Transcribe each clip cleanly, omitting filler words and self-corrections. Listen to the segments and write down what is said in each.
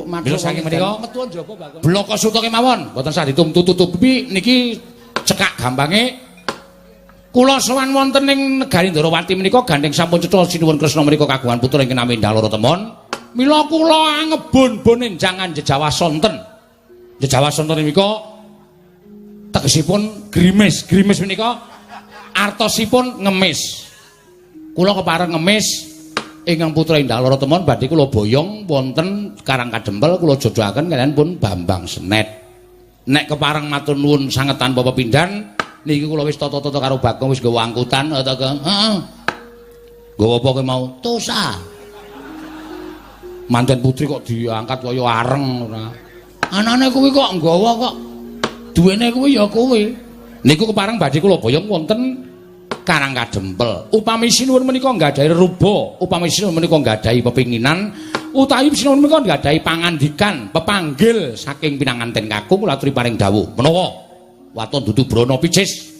Mila saking menika metu njaba Bagong. Bloko suta kemawon, mboten sah ditumtu-tutupi niki cekak gampange. Kula sowan wonten ing negari Ndorowati menika gandheng sampun cetha Sinuwun Kresna menika kagungan putra ingkang nami Endang Lara Temon. Mila kula angebon-bon enjangan jejawa sonten. Jejawa sonten menika tegesipun grimis. Grimis menika artosipun ngemis. Kula kepareng ngemis ingkang putra Endang Lara Temon badhe kula boyong wonten Karang Kadempel kula jodohaken kaliyan pun Bambang Senet. Nek kepareng matur nuwun sanget tanpa pepindhan niki kula wis tata-tata karo Bagong wis nggawa angkutan ta Kang. Heeh. Nggawa apa kowe mau? Tosa. Manten putri kok diangkat kaya areng ora. Anane kuwi kok nggawa kok. Duwene kuwi ya kowe. Niku kepareng badhe kula boyong wonten Karang Kadempel. Upami sinuwun menika nggadahi reruba, upami sinuwun menika nggadahi pepinginan, utawi sinuwun menika nggadahi pangandikan, pepanggil saking pinanganten kakung kula aturi paring dawuh. Menawa waton dudu brana picis,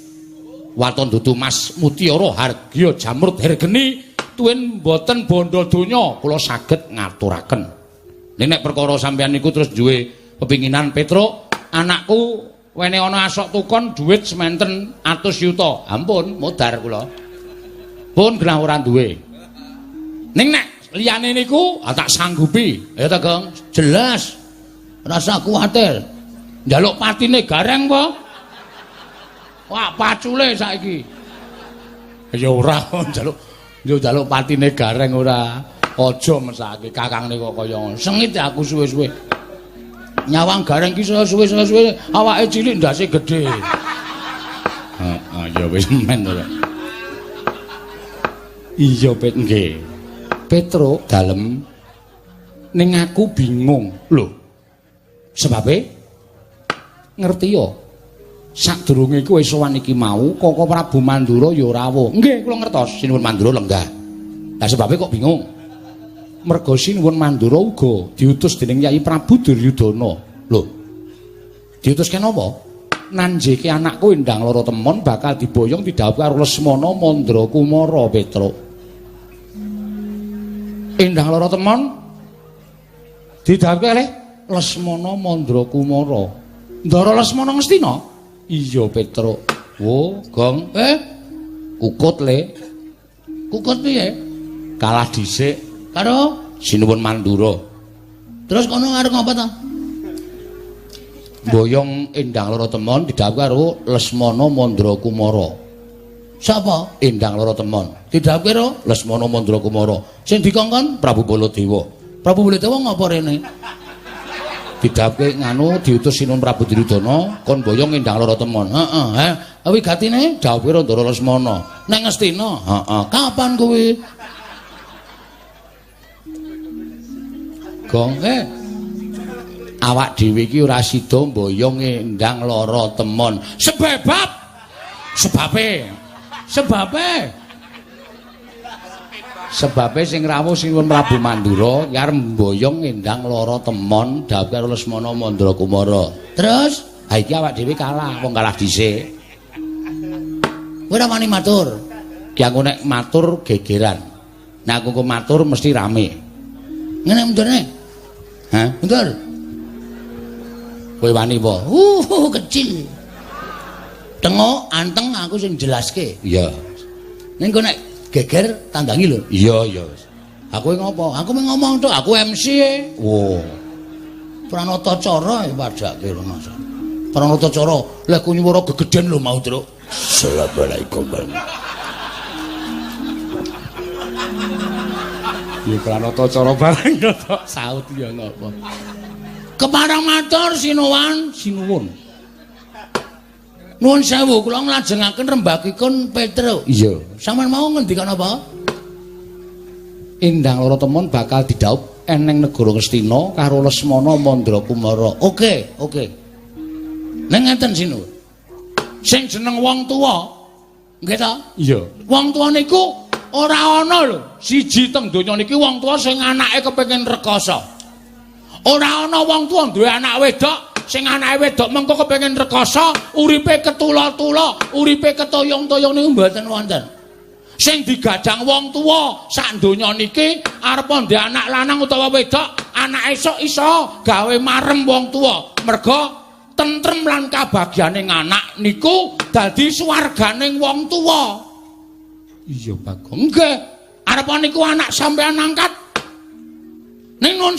waton dudu mas mutiara hargya jamrut hergeni, tuwin mboten bondo donya kula saged ngaturaken. Ning nek perkara sampeyan niku terus duwe pepinginan Petruk, anakku wene ana asok tukon dhuwit sementen atus yuta. Ampun, modar kula. Pun genah ora duwe. Ning nek liyane niku tak sanggupi. Ya ta, Gong? Jelas. Rasa kuwatir. Njaluk patine gareng apa? Wah, pacule saiki. Ya ora njaluk, yo njaluk patine gareng ora. Aja mesake kakangne kok kaya ngono. Sengit aku suwe-suwe. Nyawang gareng ki suwe-suwe awake cilik ndase gedhe. Heeh, ya wis men to. Iya, Pet nggih. Petruk dalem ning aku bingung. Lho. Sebabe ngerti yo. Sadurunge kowe sowan iki mau Koko Prabu Mandura ya rawuh. Nggih, kula ngertos Sinuwun Mandura lenggah. Lah sebabe kok bingung? Merga Sinuwun Mandura uga diutus dening Yai Prabu Duryudana. Lho. Diutus kenapa? Nanjeke anakku Endang Lara Temon bakal diboyong didhawuhi karo Lesmana Mandra Kumara Petruk. Endang Lara Temon didhawuhi kalih Lesmana Mandra Kumara. Ndara Lesmana Ngastina? Iya Petruk. Wo, Gong. Kukut le. Kukut piye? Kalah dhisik karo Sinuwun Mandura. Terus kono arep ngapa ta? Boyong Endang Lara Temon didhawuhi karo Lesmana Mandra Kumara. Sapa? Endang Lara Temon. Didhawuhi karo Lesmana Mandra Kumara. Sing dikongkon Prabu Baladewa. Prabu Baladewa ngapa rene? Didhawuhi nganu diutus Sinuwun Prabu Duryudana kon boyong Endang Lara Temon. Heeh, he. Wigatine dawuhe Ndara Lesmana. Nang Ngastina. Heeh. Kapan kuwi? Gong, awak dhewe iki ora sida mboyong Endang Lara Temon. Sebab sebabe sebabe sebabe sing rawuh Sinuwun Prabu Mandura ki arep mboyong Endang Lara Temon dawuh karo Lesmana Mandra Kumara. Terus ha iki awak dhewe kalah, wong kalah dhisik. Kowe ora wani matur. Ki aku nek matur gegeran. Nek aku kok matur mesti rame. Ngene mundurne. Hah? Mundur. Kowe wani apa? Kecil. Tengok anteng aku sing jelaske. Iya. Ning kok nek geger tandangi lho. Iya, iya. Aku ngopo? Aku mung ngomong tok, aku MC e. Wo. Pranata cara ya padake lho Mas. Pranata cara, lha ku nyuwara gegeden lho mau, Truk. Assalamualaikum. Ya pranata cara bareng kok saut ya napa. Kepareng matur sinuwun, sinuwun. Nuwun sewu kula nglajengaken rembagipun Petruk. Iya. Sampeyan mau ngendikan apa? Endang Lara Temon bakal didhaup eneng negara Ngastina karo Lesmana Mandra Kumara. Oke, oke. Ning ngeten sinuwun. Sing jeneng wong tuwa, nggih ta? Iya. Wong tuwa niku ora ana lho, siji teng donya niki wong tuwa sing anake kepengin rekoso. Ora ana wong tuwa duwe anak wedok sing anake wedok mengko kepengin rekoso, uripe ketula-tula, uripe ketoyong-toyong niku mboten wonten. Sing digadang wong tuwa sak donya niki arep ndek anak lanang utawa wedok, anak esuk iso gawe marem wong tuwa. Merga tentrem lan kabagyane anak niku dadi swarganing wong tuwa. Iya, Bagong. Nggih. Arep niku anak sampean angkat. Ning nun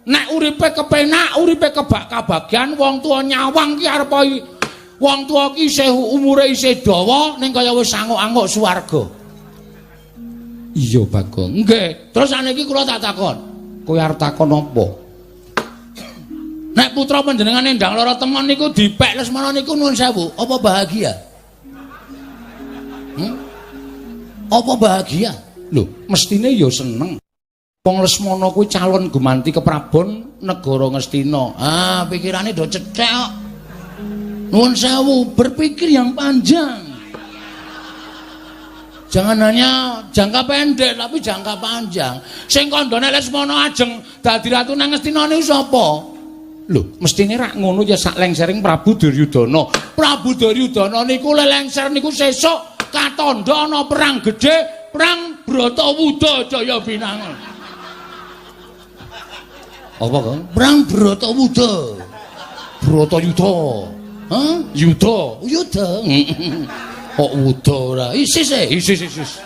nek uripe kepenak, uripe kebak kabagyan, wong tuwa nyawang ki arep wong tuwa ki isih umure isih dawa ning kaya wis anguk-anguk swarga. Iya, Bagong. Nggih. Terus saniki kula tak takon. Kowe arep takon apa? Nek putra panjenengan Endang Lara Temon niku dipek Lesmana niku nuwun sewu, apa bahagia? Apa bahagia? Lho, mestine ya seneng. Wong Lesmana kuwi calon gumanti keprabon negara Ngastina. Ah, pikirane do cethek kok. Nuwun sewu, berpikir yang panjang. Jangan hanya jangka pendek tapi jangka panjang. Sing kandhane Lesmana ajeng dadi ratu nang Ngastina niku sapa? Lho, mestine rak ngono ya sak lengsering Prabu Duryudana. Prabu Duryudana niku lelengser niku sesuk katandha ana perang gedhe, perang Bratawuda Jaya Binangun. Apa, Kang? Perang Bratawuda. Bratayuda. Hah? Yuda. Yuda. Kok wuda ora? Isis e, isis isis.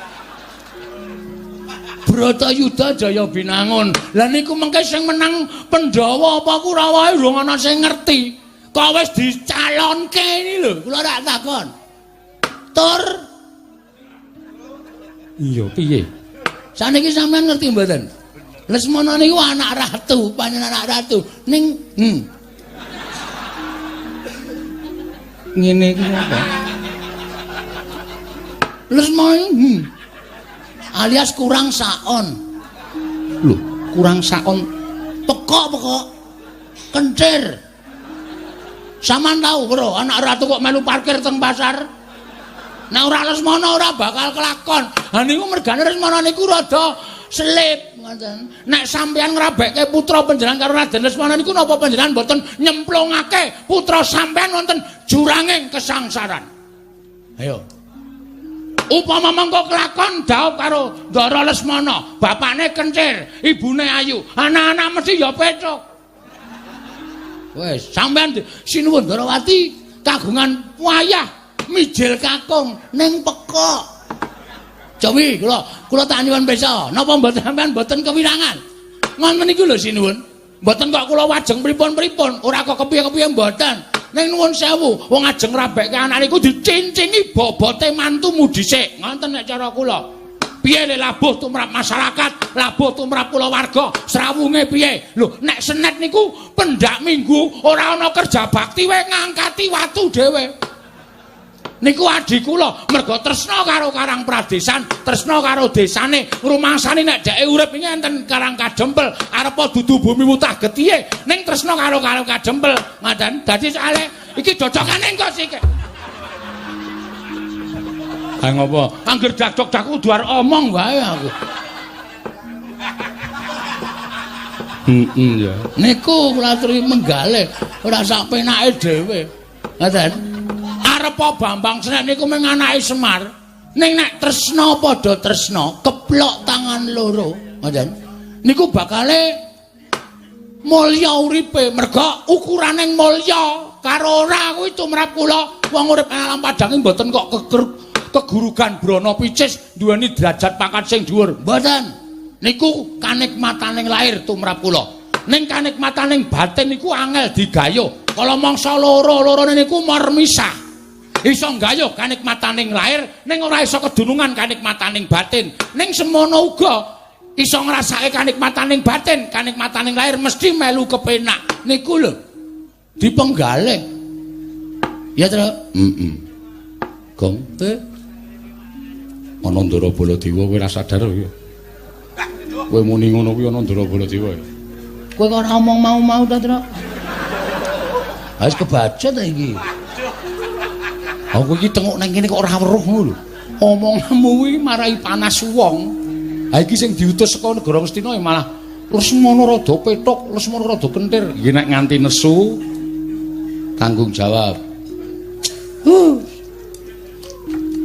Bratayuda Jaya Binangun. Lah niku mengke sing menang Pandhawa apa Kurawa urung ana sing ngerti. Kok wis dicalonke ini lho, kula rak takon. Tur. Iya, piye? Saniki sampean ngerti mboten? Lesmana niku anak ratu, panjenengan anak ratu. Ning ngene iki apa? Lesmana alias kurang saon. Lho, kurang saon pekok-pekok. Kencir. Sampeyan tahu, Bro, anak ratu kok melu parkir teng pasar? Nek ora Lesmana ora bakal kelakon. Ha niku mergane Lesmana niku rada selip ngoten. Nek sampeyan ngrabekke putra panjenengan karo Raden Lesmana niku napa panjenengan mboten nyemplungake putra sampeyan wonten juranging kesangsaran? Ayo. Upama mengko kelakon dhaup karo Ndara Lesmana, bapakne kencir, ibune ayu, anak-anak mesti ya pecuk. Wis, sampeyan sinuwun Ndarawati kagungan wayah mijil kakung ning pekok. Jawi kula tak nyuwun pirsa, napa mboten sampeyan mboten kewirangan? Ngoten niku lho sinuwun. Mboten kok kula wajeng pripun-pripun, ora kok kepiye-kepiye mboten. Ning nuwun sewu, wong ajeng ngrabekke anak niku dicincingi bobote mantumu dhisik. Ngoten nek cara kula. Piye le labuh tumrap masyarakat, labuh tumrap kulawarga, srawunge piye? Lho, nek senet niku pendak minggu ora ana kerja bakti wae ngangkati watu dhewe. Niku adi kula merga tresna karo Karang Pradesan, tresna karo desane, rumangsane nek dheke urip iki enten Karang Kadempel, arepa dudu bumi mutah getihe, ning tresna karo Karang Kadempel. Ngoten. Dadi soalé iki cocokane engko sik. Ha ngopo? Angger dakdok-dak kudu arep omong wae aku. Heeh ya. Niku kula aturi menggalih, ora sak penake dhewe. Ngoten. Arepa Bambang Senek niku mung anake Semar. Ning nek tresna padha tresna, keplok tangan loro, ngoten. Niku bakale mulya uripe, merga ukurane mulya karo ora kuwi tumrap kula. Wong urip alam padhange mboten kok kegurugan brana picis duweni derajat pangkat sing dhuwur. Mboten. Niku kanikmataning lahir tumrap kula. Ning kanikmataning batin niku angel digayuh. Kala mangsa loro-lorone niku mormisah. Iso nggayuh kanikmataning lahir ning ora iso kedunungan kanikmataning batin. Ning semono uga iso ngrasake kanikmataning batin, kanikmataning lahir mesti melu kepenak. Niku lho dipenggalih. Ya, Tru? Heeh. Gong, ana Ndara Baladewa kowe ora sadar ya. Kowe muni ngono kuwi ana Ndara Baladewa ya. Kowe kok ora omong mau-mau ta, Tru? Wis kebaca ta iki. Aku iki tengok nang kene kok ora weruh ngono lho. Omonganmu kuwi marai panas wong. Ha iki sing diutus saka negara Ngastina malah Lesmana rada pethuk, Lesmana rada kentir. Iki nek nganti nesu tanggung jawab.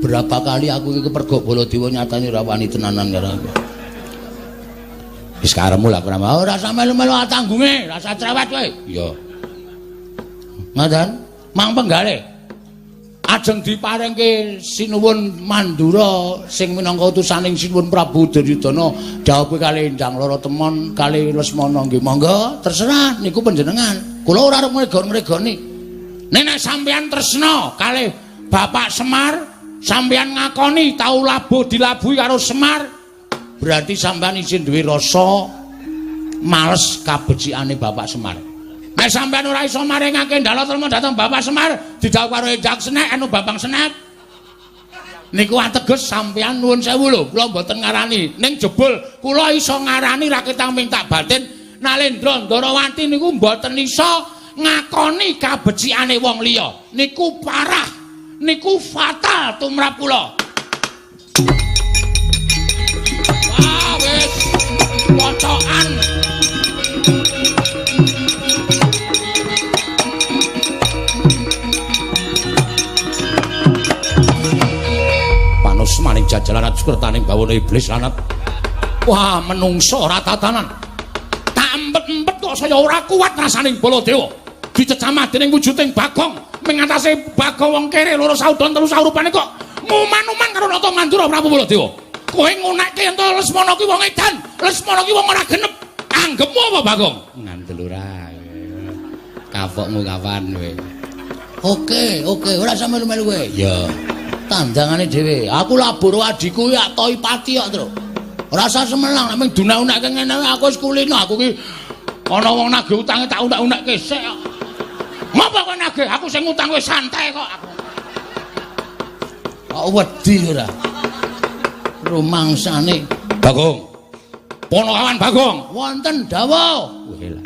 Beberapa kali aku iki kepergok Baladewa nyatane ora wani tenanan karo aku. Wis karepmu lah ora mau ora usah melu-melu tanggunge, ora usah cerewet kowe. Iya. Ngoten, mang penggalih. Ajeng diparingke Sinuwun Mandura sing minangka utusaning Sinuwun Prabu Duryudana dhawuhe kalih Endang Lara Temon kalih Lesmana nggih monggo terserah niku panjenengan. Kula ora arep ngregon-ngregoni. Nek sampeyan tresna kalih Bapak Semar, sampeyan ngakoni tau labuh dilabuhi karo Semar, berarti sampeyan isih duwe rasa males kabecikane Bapak Semar. Nek sampeyan ora iso maringake Ndala Trema dhateng Bapak Semar, didhawuh karo Endang Senek anu Bambang Senek. Niku ateges sampeyan nuwun sewu lho, kula mboten ngarani. Ning jebul kula iso ngarani raketang minta batin Nalendra Ndarawati niku mboten iso ngakoni kabecikane wong liya. Niku parah, niku fatal tumrap kula. Wah, wis pocokan. Panus maning jajalan sukertaning bawana iblis lanat. Wah, menungso ora tatanan. Tak empet-empet kok saya ora kuat rasaning Baladewa. Dicecamah dening wujuding Bagong, mengatasi Bagong wong kere loro saudon telu saurupane kok nguman-uman karo Nata Mandura Prabu Baladewa. Kowe ngunekke yen to Lesmana ki wong edan, Lesmana ki wong ora genep. Anggepmu apa Bagong? Ngandel ora. Kapokmu kapan kowe? Oke, oke, ora usah melu-melu kowe. Iya. Tandangane dhewe. Aku labur adhiku ya toi pati kok, Tru. Ora usah semelang, nek mung dunak-unakke ngene aku wis kulino. Aku ki ana wong nagih utange tak unak-unakke sik kok. Ngopo kowe nagih? Aku sing ngutang wis santai kok aku. Kok wedi ora? Rumangsane Bagong. Ponokawan Bagong, wonten dawuh. Weh lah.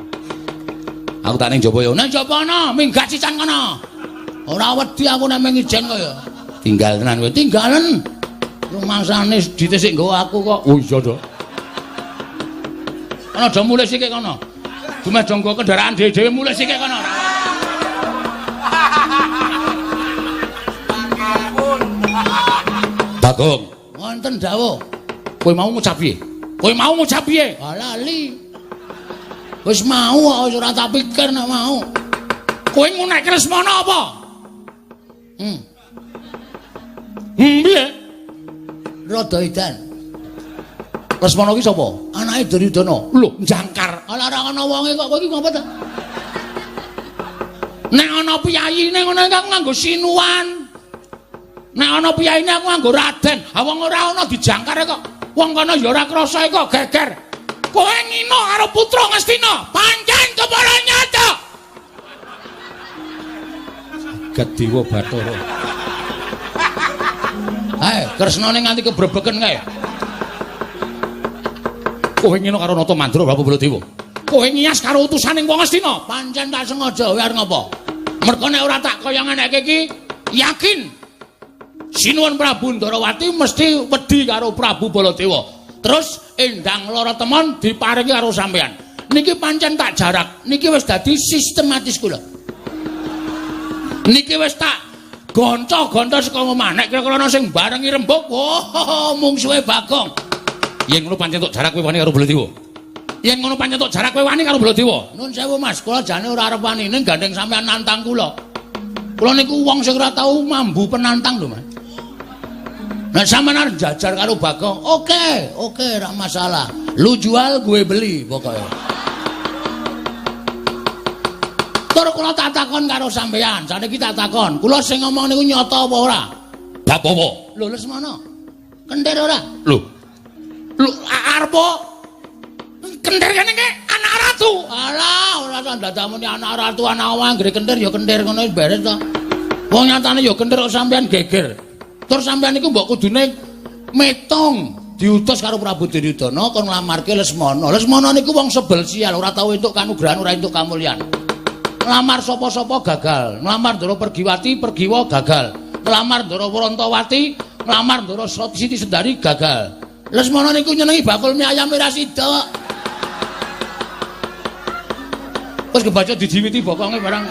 Aku tak ning jaba ya. Nang jaba ana, minggat sisan kono. Ora wedi aku nek mung ijen kaya. Tinggal tenan kowe, tinggalen. Rumangsane dite sik nggawa aku kok. Oh iya to. Ana do mulih sikik kono. Dumeh do nggawa kendaraan dhewe-dhewe mulih sikik kono. Bagong, wonten dawuh. Kowe mau ngucap piye? Kowe mau ngucap piye? Ah lali. Wis mau kok ora tak pikir nek mau. Kowe ngunekke Lesmana apa? Piye? Rada edan. Lesmana ki sapa? Anake Duryudana. Lho, jangkar. Ala ora ana wonge kok kowe iki ngopo ta? Nek ana piyayine ngono aku nganggo sinuwan. Nek ana piyayine aku nganggo raden. Ha wong ora ana dijangkar kok. Wong kono ya ora krasa kok geger. Kowe ngino karo putra Ngastina, pancen kepara nyata. Gediwa Bathara. Hae, kresnane nganti kebrebeken kae. Kowe ngino karo Nata Mandura Prabu Baladewa. Kowe ngias karo utusaning wong Ngastina, pancen tak sengaja kowe arep ngopo? Mergo nek ora tak kaya ngeneke iki, yakin Sinuwun Prabu Ndarawati mesti wedi karo Prabu Baladewa. Terus Endang Lara Temon diparingi karo sampean. Niki pancen tak jarak, niki wis dadi sistematis kula. Niki wis tak gonco-gonco saka omah. Nek kira-kira ana sing barengi rembug, oh mungsuhe Bagong. Yen ngono pancen tok jarak kowe wani karo Baladewa. Yen ngono pancen tok jarak kowe wani karo Baladewa. Nun sewu Mas, kula jane ora arep wani ning gandeng sampean nantang kula. Kula niku wong sing ora tau mambu penantang lho, Mas. Nek sampean arep jajar karo Bagong, oke, oke, ora masalah. Lu jual, gue beli pokoknya. Tur kula tak takon karo sampean, saniki tak takon. Kula sing ngomong niku nyata apa ora? Bab apa? Lho Lesmana. Kentir ora? Lho. Lho arep kentir kene iki anak ratu. Alah, ora usah ndadamuni anak ratu, anak wong anggere kentir ya kentir ngono wis beres to. Wong nyatane ya kentir kok sampean geger. Terus sampean niku mbok kudune metong diutus karo Prabu Duryudana kon nglamarke Lesmana. Lesmana niku wong sebel sial, ora tau entuk kanugrahan, ora entuk kamulyan. Nglamar sapa-sapa gagal, nglamar Ndara Pergiwati, Pergiwa gagal. Nglamar Ndara Wrantawati, nglamar Ndara Siti Sendari gagal. Lesmana niku nyenengi bakul mie ayam ora sida. Wis kebaca dijiwiti bokonge barang.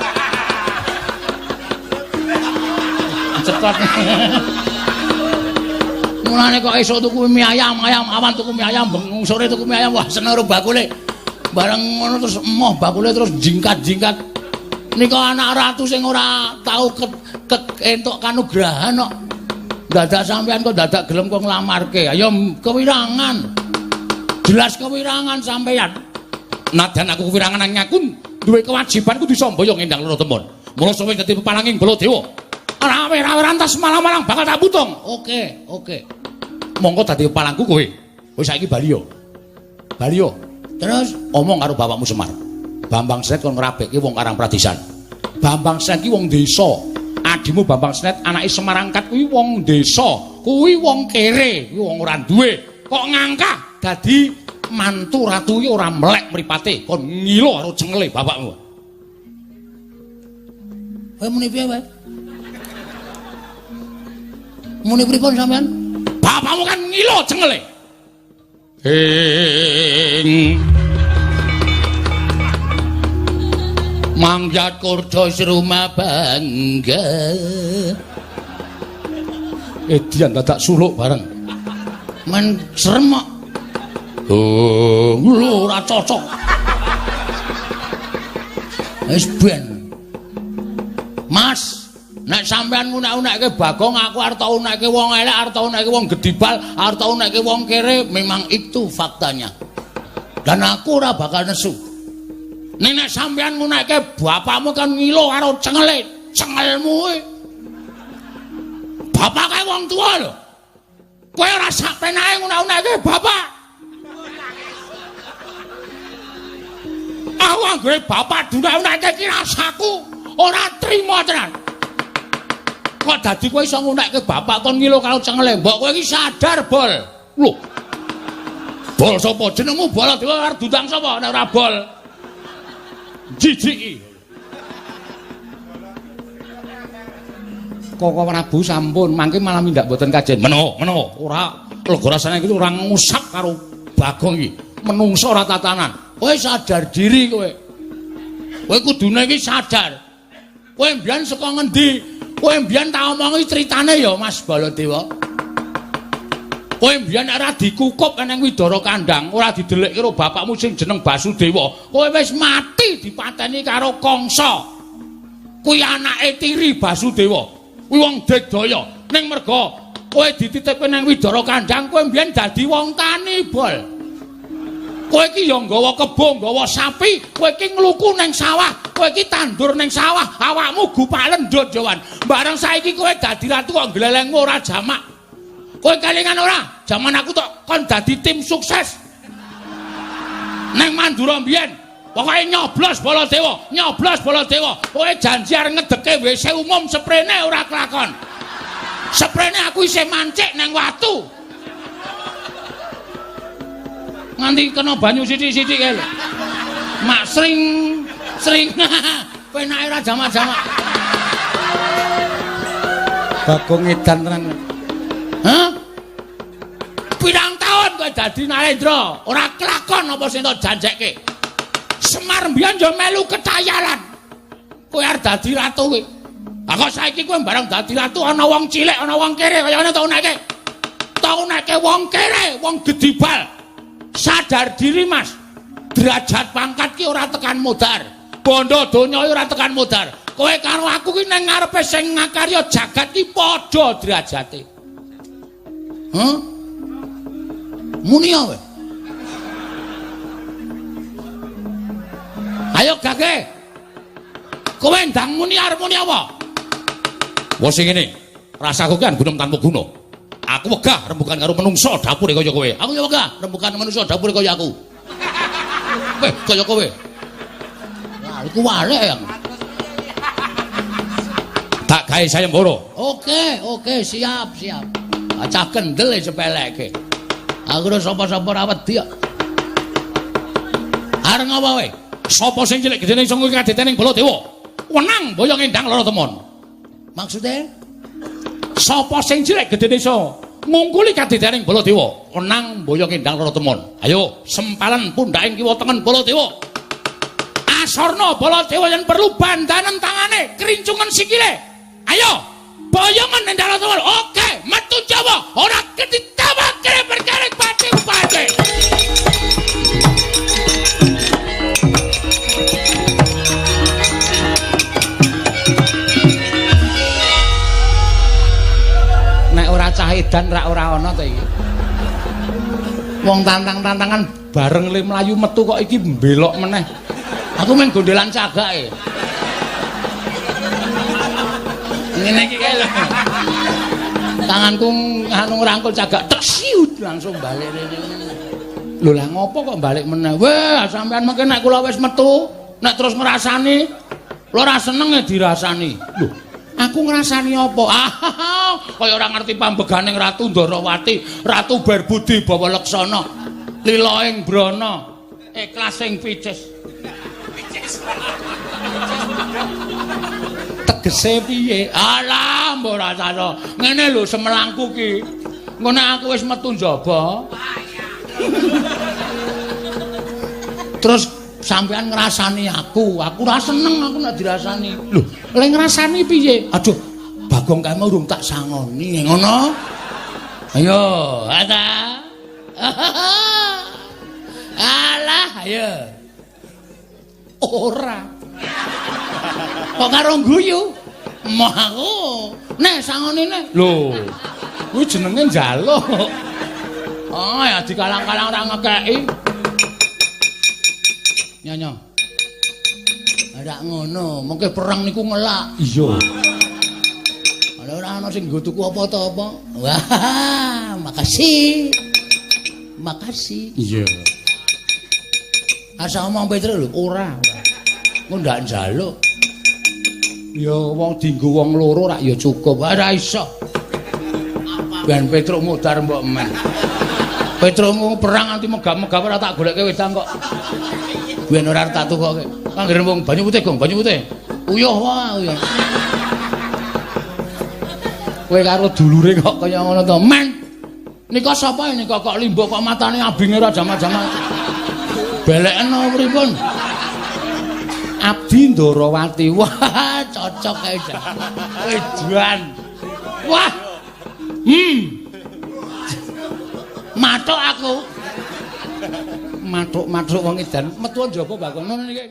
Cetot. Mulane kok esuk tuku mie ayam, ayam awan tuku mie ayam, bengi sore tuku mie ayam, wah seneng karo bakule. Bareng ngono terus emoh bakule terus jingkat-jingkat. Nika anak ratu sing ora tau entuk kanugrahan kok. Dadak sampean kok dadak gelem kok nglamarke. Ayo kewirangan. Jelas kewirangan sampean. Nadyan aku kewirangan nanging aku duwe kewajiban kudu iso mboyong Endang Loro Temon. Mula suwe dadi pepalanging Baladewa. Rawe-rawe rantas malang-malang bakal tak putung. Oke, oke. Monggo dadi pepalangku kowe. Wis saiki bali yo. Bali yo. Terus omong karo bapakmu Semar. Bambang Snet kon ngrabekke wong Karang Pradisan. Bambang Snet ki wong desa. Adimu Bambang Snet anake Semar angkat kuwi wong desa. Kuwi wong kere, kuwi wong ora duwe. Kok ngangkah dadi mantu ratu ki ora melek mripate, kon ngilo karo cengele bapakmu. Kowe muni piye wae? Muni pripun sampean? Bapakmu kan ngilo cengele. Ing mangyat kurda sruma bangga. Edian dadak suluk bareng. Men serem kok. Oh, lho ora cocok. Wis ben. Mas, nek sampean ngunek-unekke Bagong, aku arep tau unekke wong elek, arep tau unekke wong gedibal, arep tau unekke wong kere, memang itu faktanya. Dan aku ora bakal nesu. Ning nek sampean ngunekke bapakmu kan ngilo karo cengele, cengelmu kuwi. Bapak kae wong tuwa lho. Kowe ora sak penake ngunek-unekke bapak. Aku anggere bapak dunek-unekke iki rasaku ora trima tenan. Kok dadi kowe iso ngunekke bapak kon ngilo karo cengele? Mbok kowe iki sadar, Bol. Lho. Bol sapa? Jenengmu Baladewa arep diundang sapa nek ora Bol? Jijiki. Koko Prabu sampun mangke malah mindak mboten kajen. Meno, meno, ora lega rasane iki ora ngusap karo Bagong iki. Menungso ora tatanan. Kowe sadar diri kowe. Kowe kudune iki sadar. Kowe mbiyen saka ngendi? Kowe mbiyen tak omongi critane ya Mas Baladewa. Kowe mbiyen ora dikukup nang Widara Kandang, ora didelikke karo bapakmu sing jeneng Basudewa. Kowe wis mati dipateni karo Kangsa. Kuwi anake tiri Basudewa. Kuwi wong digdaya. Ning merga kowe dititipke nang Widara Kandang, kowe mbiyen dadi wong tani, Bol. Kowe iki ya nggawa kebo, nggawa sapi, kowe iki ngluku nang sawah, kowe iki tandur nang sawah, awakmu gupak lendut Jawan. Bareng saiki kowe dadi ratu kok glelengmu ora jamak. Kowe kelingan ora? Jaman aku tok kon dadi tim sukses. Nang Mandura mbiyen, pokoke nyoblos Baladewa, nyoblos Baladewa. Kowe janji arep ngedeke WC umum seprene ora kelakon. Seprene aku isih mancik nang watu. Nganti kena banyu sithik-sithik kae lho. Mak sring sring penake ora jamak-jamak. Bagong edan tenan. Hah? Pirang taun kowe dadi Narendra, ora kelakon apa sing tok janjekke. Semar mbiyen yo melu ketayalan. Kowe arep dadi ratu kowe. Lah kok saiki kowe bareng dadi ratu ana wong cilik, ana wong kere kaya ngene tok uneke. Tok uneke wong kere, wong gedibal. Sadar diri Mas, derajat pangkat ki ora tekan modar, bondo donya ora tekan modar. Kowe karo aku ki nang ngarepe sing ngakarya jagat ki padha derajate. Hah? Muni kowe. Ayo gage. Kowe ndang muni arep muni apa? Wah sing ngene, rasaku ki gunung tanpa guna. Aku wegah rembukan karo menungso dapure kaya kowe. Aku ya wegah rembukan menungso dapure kaya aku. Weh, kaya kowe. Wah, iku walek yang. Tak gawe sayembara. Oke, oke, siap, siap. Acah kendel sepeleke. Aku ora sapa-sapa ora wedi kok. Arep ngapa kowe? Sapa sing cilik gedene iso ngungkul kadetene ing Baladewa? Wenang boyong Endang Loro Temon. Maksude? Sapa sing cilik gedene iso ngungkuli kadetene ing Baladewa? Wenang boyong Endang Loro Temon. Ayo sempalan pundhaking kiwa tengen Baladewa. Asorna Baladewa yen perlu bandanen tangane, krincungen sikile. Ayo, boyongan Endang Loro Temon. Oke, metu Ratu Jawa ora ketitawake perkara pati-pati. Nek ora cah edan rak ora ana ta iki. Wong tantang-tantangan bareng le mlayu metu kok iki mbelok meneh. Aku main gondelan cagake. Ngene iki kae lho. Tanganku anu ngrangkul cagak tek siut langsung balik rene. Lho lah ngopo kok balik meneh? Wah, sampean mengke nek kula wis metu, nek terus ngrasani, kula ora seneng e dirasani. Lho, aku ngrasani apa? Ah, kaya ora ngerti pambeganing Ratu Ndorowati, Ratu Berbudi Bawa Leksana, lila ing brana, ikhlas ing picis. Tegese piye? Alah, mbok rasane. Ngene lho semelangku ki. Engko nek aku wis metu njaba. Terus sampean ngrasani aku, aku ora seneng aku nek dirasani. Lho, lek ngrasani piye? Aduh, Bagong kae urung tak sangoni, ngono. Ayo, ada. Alah, ayo. Ora. Kok karo guyu? Moh aku. Nek sangoni nek. Lho, kuwi jenenge njaluk. Oh, ya dikalang-kalang ora ngekeki. Nyonya. Ora ngono, mengke perang niku ngelak. Iya. Ala ora ana sing nggo tuku apa ta apa. Wah, makasih. Makasih. Iya. Asa omong Petruk lho, ora. Engko ndak njaluk. Ya wong dienggo wong loro rak ya cukup. Ora iso. Ben Petruk mudhar mbok men. Petrukmu perang nganti megah-megah ora tak golekke wedang kok. Ben ora tak tukoke. Anggere wong banyu putih, Gong, banyu putih. Uyuh wae, uyuh. Kowe karo dulure kok kaya ngono to, men. Nika sapa nika kok limbuk kok matane abinge ora jaman-jaman. Belekno pripun? Abdi Ndorowati. Wah, cocok kae jan. Wedan. Wah. Mathuk aku. Mathuk-mathuk wong edan metu njaba Bagong. Ngono niki